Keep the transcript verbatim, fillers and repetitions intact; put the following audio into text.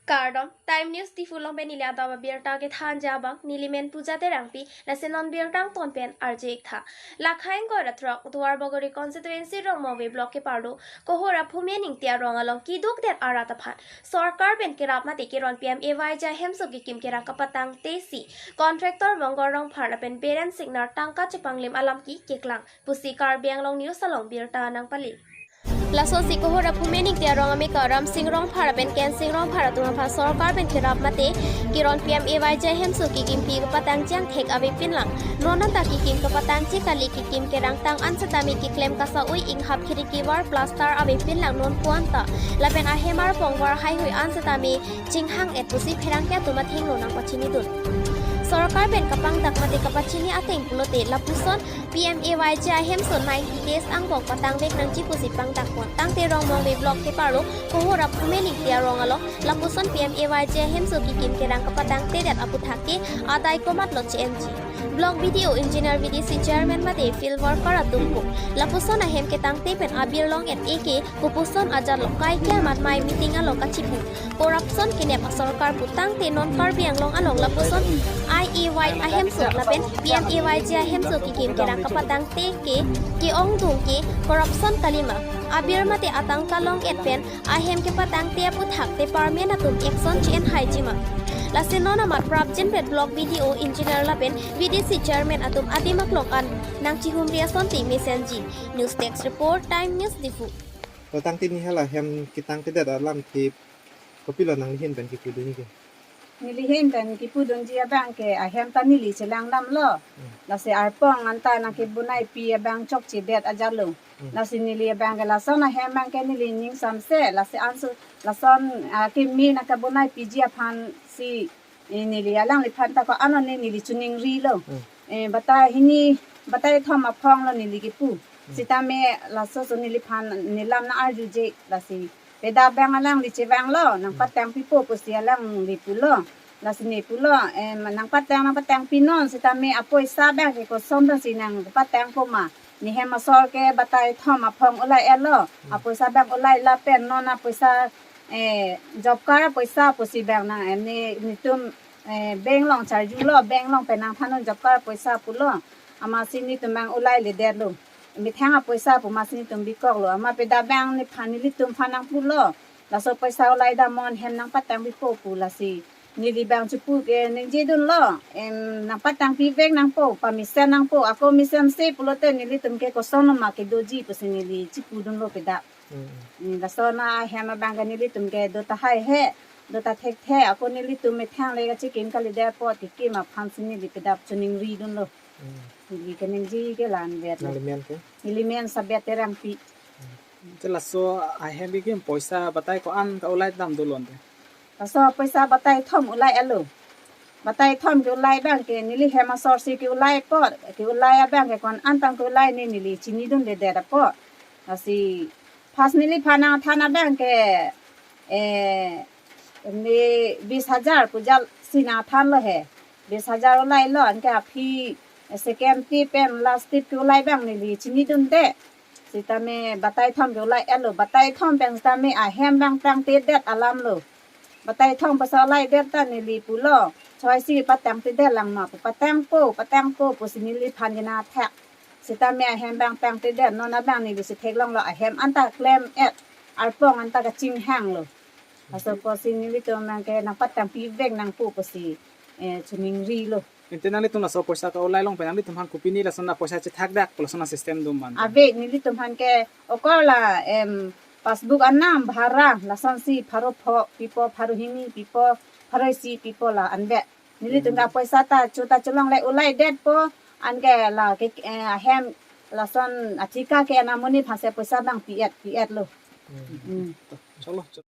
Kardom, Time News Diphu along pen neli adap abirta kethanji abang, neli men Puja Terangpi, lasi non birta angton pen arju-ik tha. Lakhai ingkoi ra throk, Duarbagori constituency Rongmongve block keparlo, Kohora Phumen Ingti arong along kidukdet arat aphan sorkar pen kerap mate keron P M A Y G hemso kekim kerang kapatangte si contractor Mongkor Rongphar lapen Biren Singnar tangka chepanglim alam ke keklang pusi Karbi Anglong News along birta nangpale. Lasonsi Kohora Phumen Ingti arong amekar Ramsing Rongphar lapen Kensing Rongphar atum aphan sorkar pen kerap mate keron P M A Y G hemso kekimpi kapatangji angthek avepinlang. Non anta kekim kapatangji kali, kekim kerangtang an setame keklem kasa-oi inghap khiriki war plaster avepinlang non pu anta. Lapen ahem arpong war haihui an setame chinghang-et pusi pherangke atum athengno nangpachinidun. Sorkar pen kapangdak mate kapachini ateng pulote lapuson P M A Y G ahemso ninety days angbong patangvek nangji pusi pangdakpon. Tangte Rongmongve block keparlo Kohora Phumen Ingti arong along lapuson P M A Y G ahemso kekim kerang kapatangtedet aphuthak ke adai komatlo che-enji. Block B D O, engineer, V D C chairman mate field worker atum pu lapuson ahem ketangte pen abir long-et-e ke kopuson ajatlo, kaike amat mai meeting along kachipu. Corruption kenep asorkar pu tangte non Karbi Anglong along lapuson I A Y ahemso lapen P M A Y G ahemso kekim kerang kapatangte ke ke-ongdung ke corruption kalima. Abir mate atangka long-et pen ahem kepatangte aphuthak department atum action che-en haijima. Lasi non amat prapjin pen block B D O, engineer lapen V D C chairman atum adim aklong an nangchihumri asonte mesenji. News Desk Report, Time News Diphu. Tangte neli hala hem ketangtedet alam ke kopilo nangli ahin pen kipudunji ke? Neli ahin pen kipudunji abang ke ahem ta neli chelangdamlo. Hmm. Lasi arpong anta nangkebonaipi abang chokchedet ajatlo. Hmm. Lasi neli abang ke lason ahem abang ke neli ning samse, lasi ansu lason, ah, kimi nangkebonaipiji aphansi, eh, neli alangliphan ta ko-an lo ne neli chiningrilo. Hmm. Eh, batai hini, batai thom aphong lo neli kipu. Hmm. Sitame laso so neliphan nelam nang-arjuje, lasi peda abang alangli chevanglo, nangpatangpipo pusi alangli pulo. Lasi ne pulo, em, nangpatang, nangpatangpinon, sitame apoisa abang ke koson si nangpatangpo ma. Ne hem asor ke batai thom aphong ulai-etlo. Hmm. Apoisa abang ulai lapen non apoisa, eh, job card apoisa pusi abang nang, eh, ne, netum, eh, bank along charjulo, bank along pen nangthannon job card apoisa pulo. Amatsi netum abang ulailedetlo. Methang apoisa pu amatsi netum bikoklo. Amat peda abang nephan nelitum aphan nangpulo. Laso poisa ulaidamnon, hem nangpatangpipo pu, lasi neli abang chipu ke ningjedunlo. Em, nangpatangpivek nangpo, pamesen nangpo. Ako mesense pulote nelitum ke koson ma kedoji pusi neli chipudunlo peda. Hmm. Hmm, lason ahem abang ke nelitum ke do tahai he, do ta thekthe. Ako nelitum methang le kachikim kalidet apot kekim aphansi neli peda chiningridunlo. Hmm. Neli keningje ke la-anvet lo. Nangli men ke? Neli men Sabet Terangpi. Hmm. Te laso ahem kekim poisa batai ko-an ka-ulaidam dolo te? Laso poisa batai thom ulai-etlo. Batai thom ke-ulai abang ke neli hem asor si ke-ulai apot, ke-ulai abang ke ko-an tang ke-ulai ne neli chinidundedet apot. Lasi first neliphan nangthan abang ke, eh, ne bis hajar pu jal si nangthanlo he. Bis hajar ulailo, anke aphi, eh, second tip pen last tip ke-ulai abang neli chinidunde. Sitame batai thom ke-ulai-etlo, batai thom pen sitame ahem abang tangtedet alamlo. Batai thom poisa ulaidet ta neli pulo, choi si patangtedet lang ma pu, patangpo, patangpo pusi neliphan kena thak. Sitame ahem abang tangtedet, non abang neli si theklonglo, ahem anta klem-et, arpong anta kachinghanglo. Laso apotsi nelitum abang ke nangpatangpivek nangpo pusi, eh, chiningrilo. Ante nanglitum laso poisa ka-ulai along pen nanglitum aphan kopine lason apoisa chethakdak pu lason asystem do ma? Ave, nelitum aphan ke okor la, em, passbook anam bhara lasonsi pharo pho pipo, pharo hini pipo, pharo isi pipo la-anvet. Nelitum ke, hmm, apoisa ta cho ta cholongle ulaidetpo, anke la ke, eh, ahem lason athika ke-en amonit aphansi poisa abang pi-et, pi-etlo. Hmm. Hmm. Cholo, cholo.